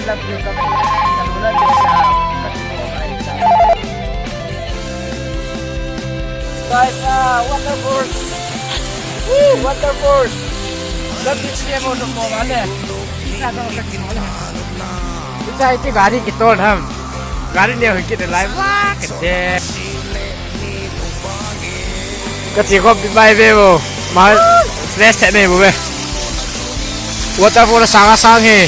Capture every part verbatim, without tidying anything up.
Guys, ah, waterfalls. Woo, waterfalls. Lampi chini mo no mo mane. Isa to ka chini mo le. Isa iti gari kitol ham. Gari ne hoi kit lai wa kete. Ka chi ko pi bai ve bo. Ma fresh the ne bo ve. Waterfall sang a sang he.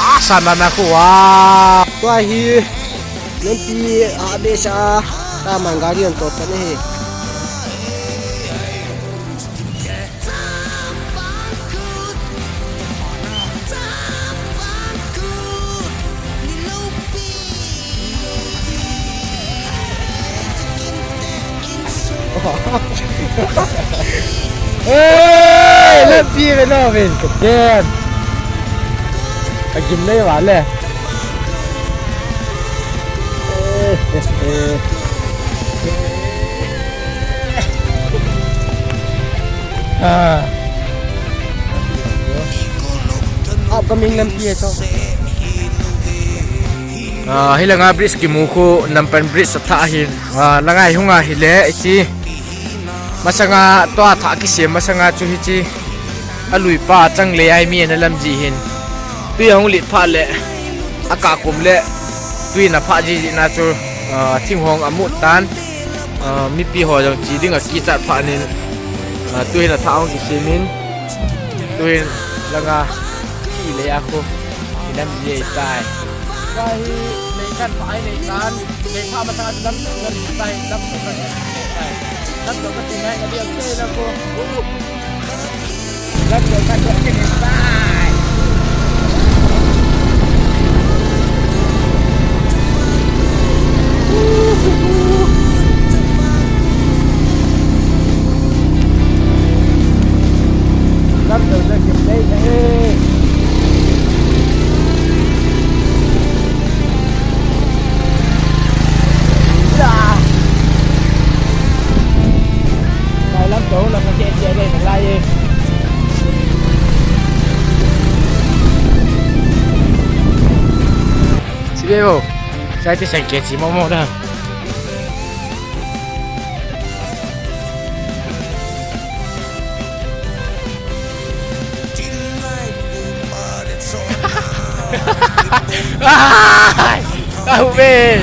Ah, sa na na ko wa. Tua hi. Lampi a be sa. Ta man gari an to ta ne he. Hey, lampi ve no ven ka den. Ka gim nei va le. Eh, eh, eh. Ah. Upcoming lampi e cho. Ah, hilanga bridge kimu khu Nampan bridge atha hin. Ah, langai hunga hile iti. Masanga tua thah kisem masanga chu hichi. Alui pa chang le ai mi na lam ji hin. Tui hong lit pha le. Aka kum le. Tui na pha ji ji na chu. Ah, thing hong amu tan. Ah, mipi ho jong chi ding a kichat pha nin. Ah, tui na thah hong kisem in. Tui langa. Ki le a khu. Ki lam ji tai. Ka hi nei khat pha ai nei tan, nei pha masa lam lam tai, lam lam tai. Lam lam ka tin hai ka dia ke la ko. Lam lam ka dia ke nei tai. Lam lam ka dia ke nei tai. Sige bo, saya ti sangke si momo da. Ai, ahu be.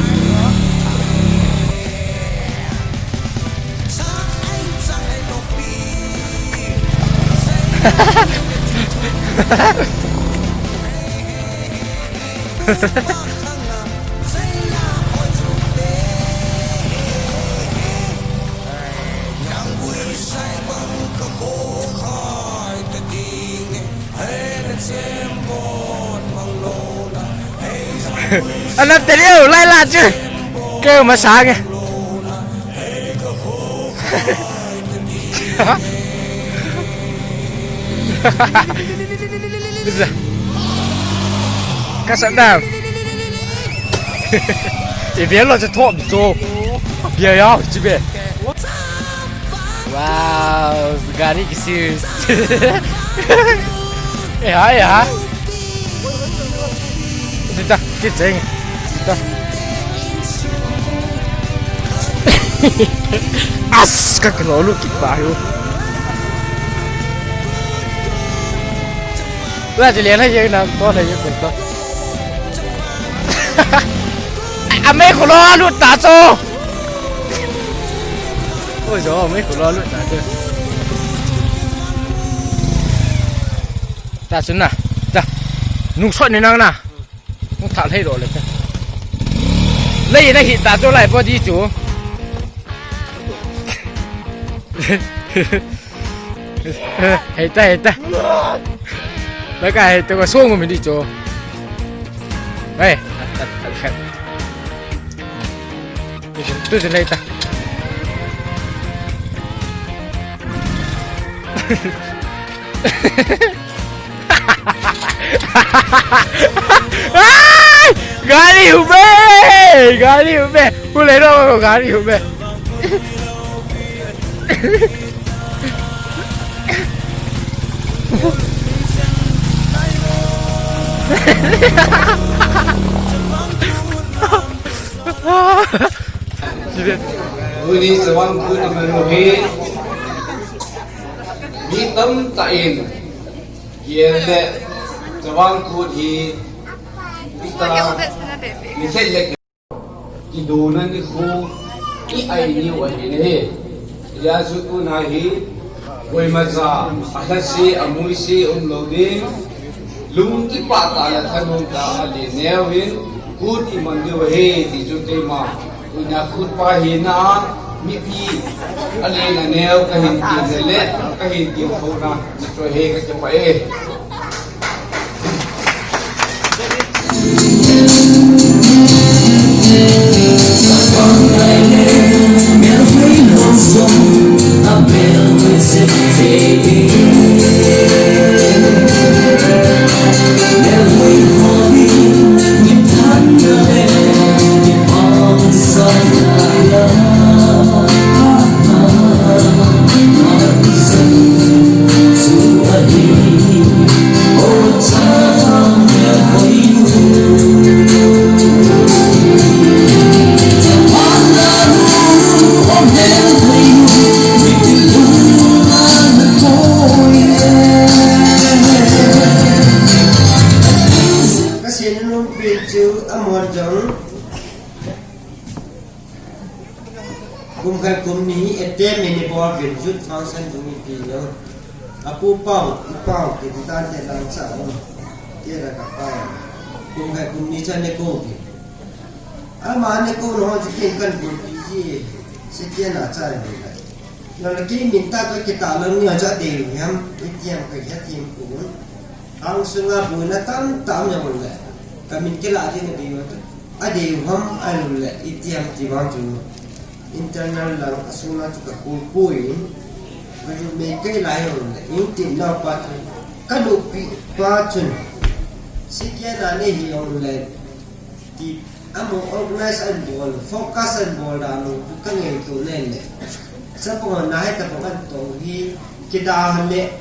Anam te liu, lai la chu. Keu masang e. Ka sat dam. E bia lo che thom cho. Bia ya chi be. Wow, gari ki serious. Eh, ha, eh, ha. Dita, ki cheng. Dita. As, ka kilo lu ki pa yo. Wa, je le na ye na, to na ye ko to. Amei khulo lut ta chu. Oi jo, amei khulo lut ta chu. Ta chu na. Ta. Nung sot ni nang na. Nung thal hei lo le ta. Lei na hi ta chu lai po di chu. Hei ta, hei ta. Lai ka hei ta ka song mi di cho. Hei. Tu sin, tu sin lai ta. Ai! Gari hu be! Gari hu be! Hu le ro gari hu be! Tuni Chavang Kut aman u hi mi tamtah in kile Chavang Kut hi ita ni khet le kidona nikho i ai niu ahi ne. Hijeh chun tuna hi koimacha alhase amuise umlou ding, lung kipah tah le thanom tah a le neo hin Kut i man diu ahi ti chu keima tuna Kut pa hina a mipi a le na neo kahin ti le kahin ti khona ni chu he ka kipah e. Ka sin nung pi chu a mon jong. Kum khat kum ni hi attempt in i bol uvin, youth function dung i pi lo. A pu pau, i pau, kiti tante lang sa lo. Kei la ka pau. Kum khat kum ni chan ne ko ki. Ama ne ko lo ji ken kan bol pi ji. Se kei na cha ni ka. Lo la kei min ta to kei ta lo ni a cha de yam, i tiam ka ya tiam ko. Hang sunga boina tamtah um jong le, ka min kila ding a dei u, a dei u ham, ahilou le, iti ham ti vang chu, internal lang a sunga chu ka kul poi, ka ju me kei lai jong le, in tin nau pa chu, ka nupi pa chun, sikia na nei hi jong le, ti Amaho organize ahin bol, focus ahin bol dan u, tu ka ngaito nen le. Chapang hon na hi tabang ahin toh hi, kida le.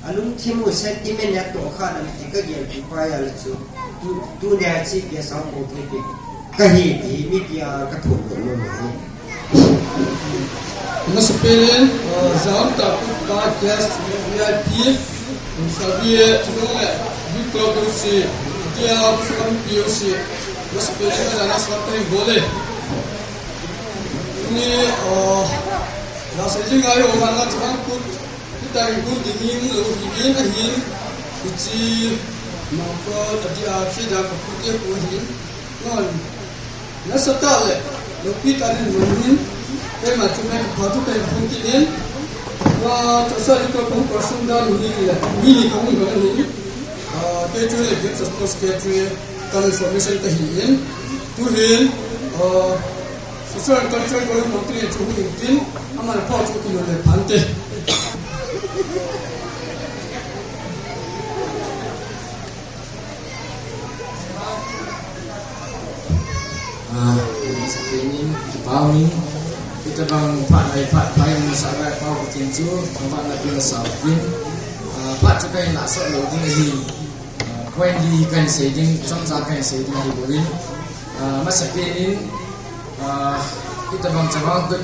Alungthim u sentiment a toh kha na ti ka gel pi pa ya le chu. Tu, tunia chi ke sa ko ke ke. Ka hi ti, mi ti a ka thot ko lo ni. Masapen in, uh, jam ta pa guest V I P, Xavier, chuleh, Victor P O C, Tia, P O C, masapen in, jana sa pa in bole. Ni, uh, na sa jing ayo, na na chang put, kita in kun ding in, lo hi in, ahin, ichi, ma ko, ati a, chi da ko, put ye ko hin, non, Nasatah le, lopi tah in lungin, keima chu mei kapha thu kahin phong kit in, tua, tua sa in tua pong person dan hi le, mi ni kahung dong ahin, ah, kei chu le Games of Sports Secretary, kan information kahi in, tuhin, ah, Social and Cultural Development Committee chu hung in tin, aman pau chu kinun le phante. Ah, sa kei nin, kipah in, hitabang phat lai phat phai in sa rai pau kitin chu, thangvahna pin sa kin. Ah, phat chu kahin lah sot lou ding ahi. Ah, point li kahin sei ding, chomcha kahin sei ding ahi bou in. Ah, masa pen in, ah, hitabang chavang kut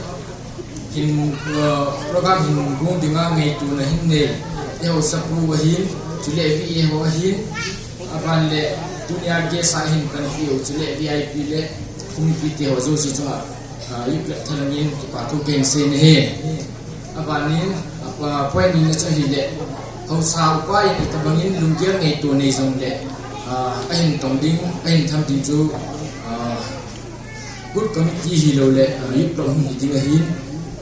Hin, uh, program hin gong dinga ngaitona hin nei, eiho sapu ahin, chule V A ho ahin, aban le tunia guest a hin panpi u, chule V I P le, kumpi te ho jouse chunga, uh, youth club thalangin, kipa thu kahin sei nahi. Aban in, apa, point ni na chu hile, haosa upa in itabangin lunggel ngaito nei jongle, uh, ahin tong ding, ahin tham ding chu, uh, Good committee hilou le, ah, youth club hung hi ding ahin.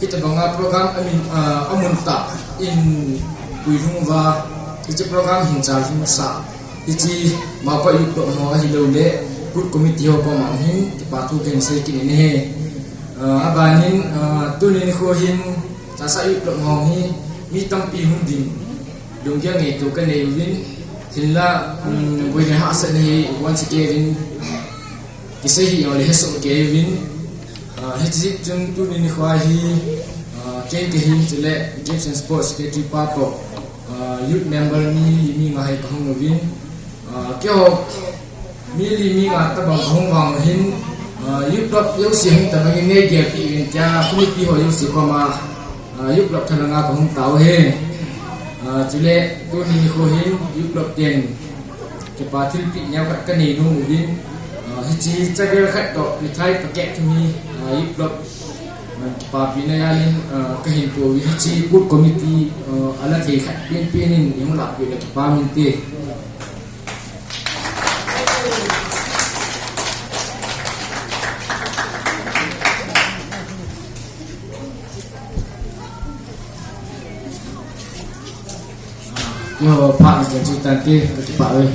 Hitabanga program amin, ah, amun tah in puilhung uva, hiche program hin chalhung sah. Hiche Maupa youth club ho ahilou le, good committee ho koma hin, kipa thu kahin sei kit in ahi. Ah, abanin, ah, tunin nikho hin, Chassad youth club ho hi, mi tampi hung ding, lunggel ngaito kanei uvin, hinla, um, boina hahsatna hi, once again, Kisei hi jong le hesoh kei uvin, ah, hiche jeh chun tuni nikho hi, ah, kei kahin chule Games and Sports Secretary pa toh, ah, youth member mi li mi nga hi kahung uvin, Ah, keiho mi li mi nga tabang kahung vang hin, ah, youth club jouse hung tabang in nei gelpeh uvin tia, committee ho jouse koma, ah, youth club thalanga kahung tao ahi. Ah, chule tuni nikho hin youth club ten kipa thilpeh neo khat kanei nom uvin, ah, hiche chavel khat toh mithai packet thum hi, ah, youth club, ah, kipapina jal in, ah, kahin pouvin hiche booth committee, ah, ala thei khat penpen in eihung lahpeh le kipa um inte. Eiho phat na chan chu tante, kakipah uve.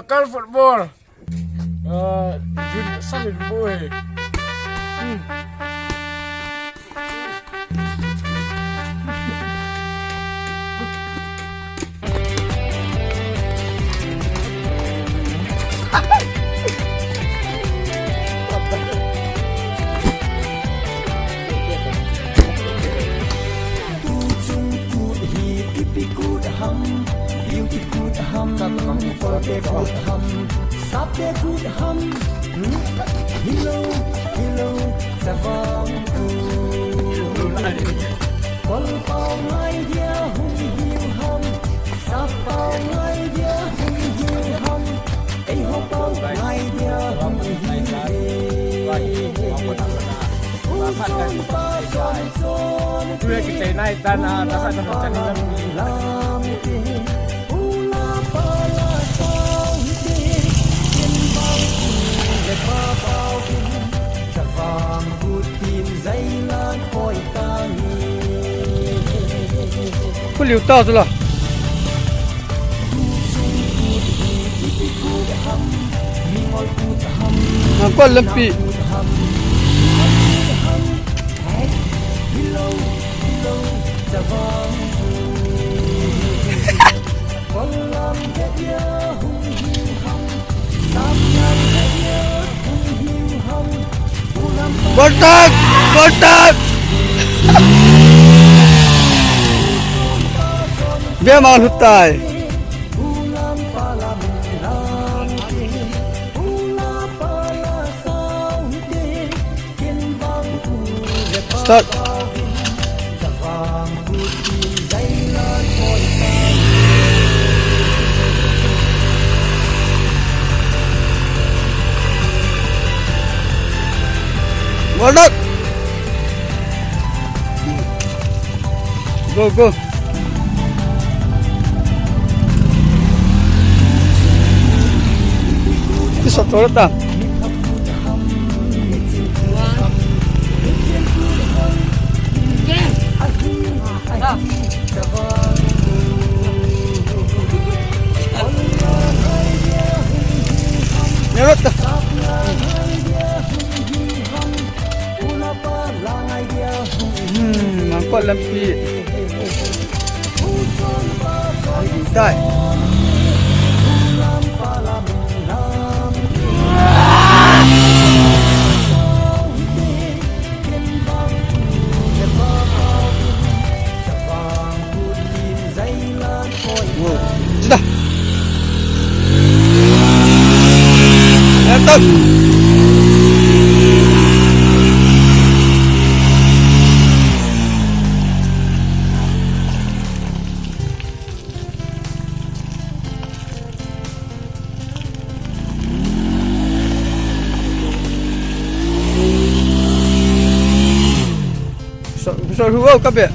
Local football. Ah, jun, sa jun bu he. Hmm. Tuchung kut hi ipi kut ham, beauty kut ham, kolte kut ham, sapte kut ham, hmm? Hilou, hilou, Chavang kut. Kolpau ngai dia hung hiu ham, sappau ngai dia hung hiu ham, eiho pau ngai dia hung hiu ve. U chonpa chonchon te, u lampa lamte, u lapa la sau hite, ken bang u le pa pau hin, Chavang kut tin jailan koi tange. Khu liu ta chu la. Nangkol lampi. Bol tak! Bol tak! Bia ma lut tai. Start. Well done. Go, go. Isa, toro ta. Nerot ta. Hmm, nangkol lampi. Dai. Wow. Sida. Mantap. So, so, who woke up it?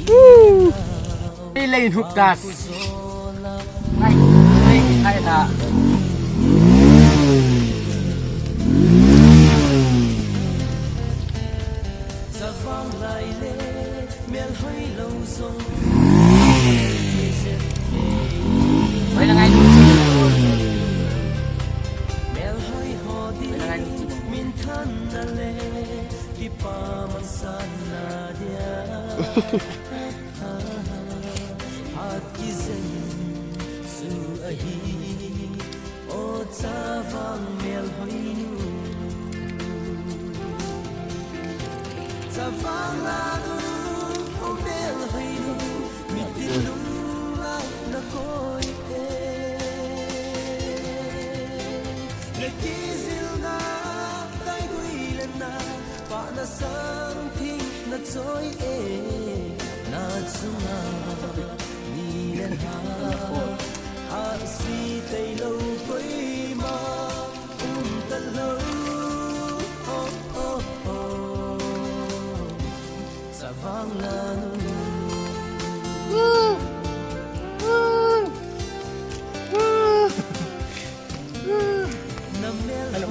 Woo! Ilei in hup das. Ngai, ngai, ngai na. Hoi na ngai nu. Hoi na ngai nu.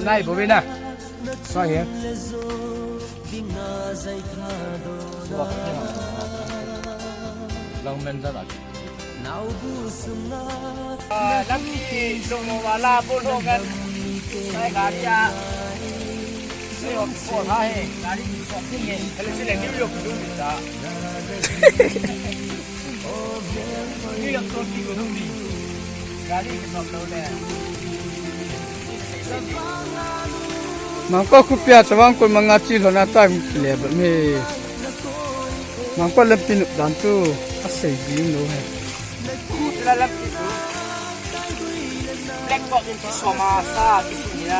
Lai, Bobina. Sai he. Long men da la. Ah, lampi sung mo wala po lo ngan. Sai gari a. Sai hom ko ha he. Gari ko tin he. Kali sile New York dun ta. New York to ti ko dun di. Gari ko lo le. Mangkok khopia chavang kon manga chi lhona ta le ba me. Mangkok lampi nop dan chu asei ding lou he. Black box in ti soma sa ti si ni na.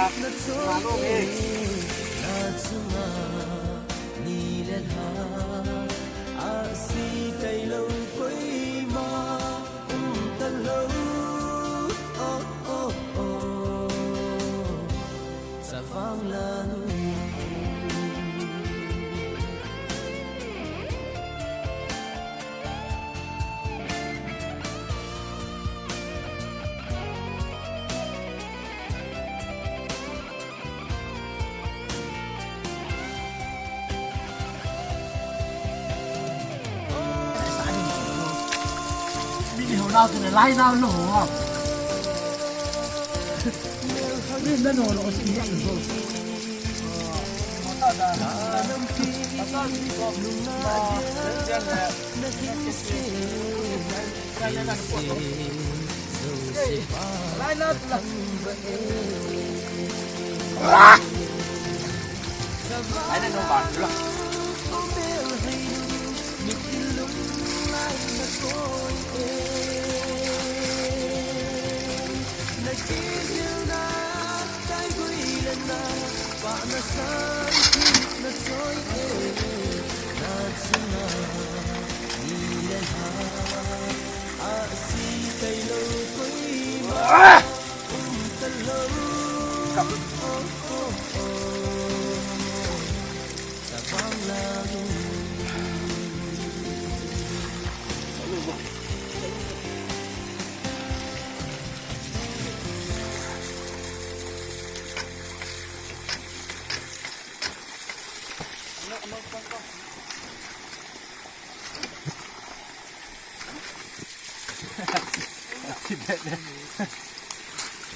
Ma lo he.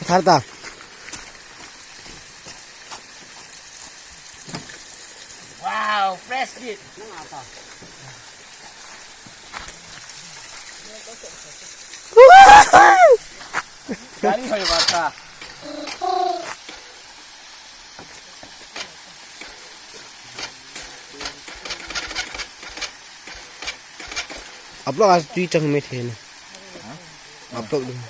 Thar ta. Wow, fresh meat. Kari hoy bata. Upload as tui chang me the na. Upload ding.